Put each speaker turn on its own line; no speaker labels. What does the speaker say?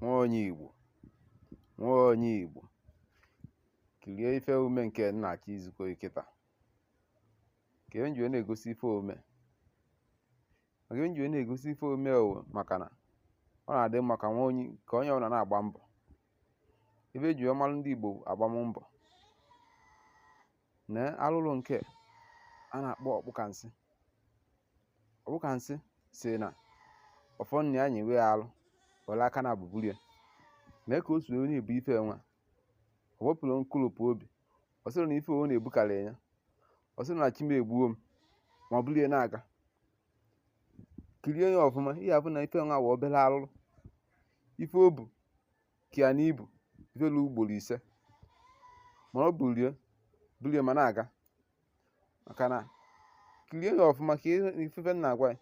Nwa onye Igbo, nwa onye Igbo, kirie ife omume nke m na-achọ izikọ gị kịta. Ka ihe m ji wee na-egosi ife omume, maka ihe m ji wee na-egosi ife omume wụ maka na ọ na-adị mma ka nwa onye ka onye ọbụla na-agba mbọ. Ife eji wee malụ ndị Igbo agbam mbọ. Nee alụlụ nke a na-akpọ ọkpụkansị. Ọkpụkansị sị na ọfọ nna ya nyewe ya alụ were aka na abụburu ya. Mee ka o si wee na-ebu ife nwa. O wepụrụ nkolopụ obi. Ọ sịrị na ife ọ na-ebukarị ya. Ọ sịrị na chi m egbuo m ma ọ bụrụ ya na-aga. Kirie ya ọfụma, ị ga-afụ na ife nwa wụ obere alụlụ. Ife o bu ka ya n'ibu ife lu ugboro 5, mana ọ burie burie ma na-aga. Maka na kirie ya ọfụma ka ife m na-agwa ya.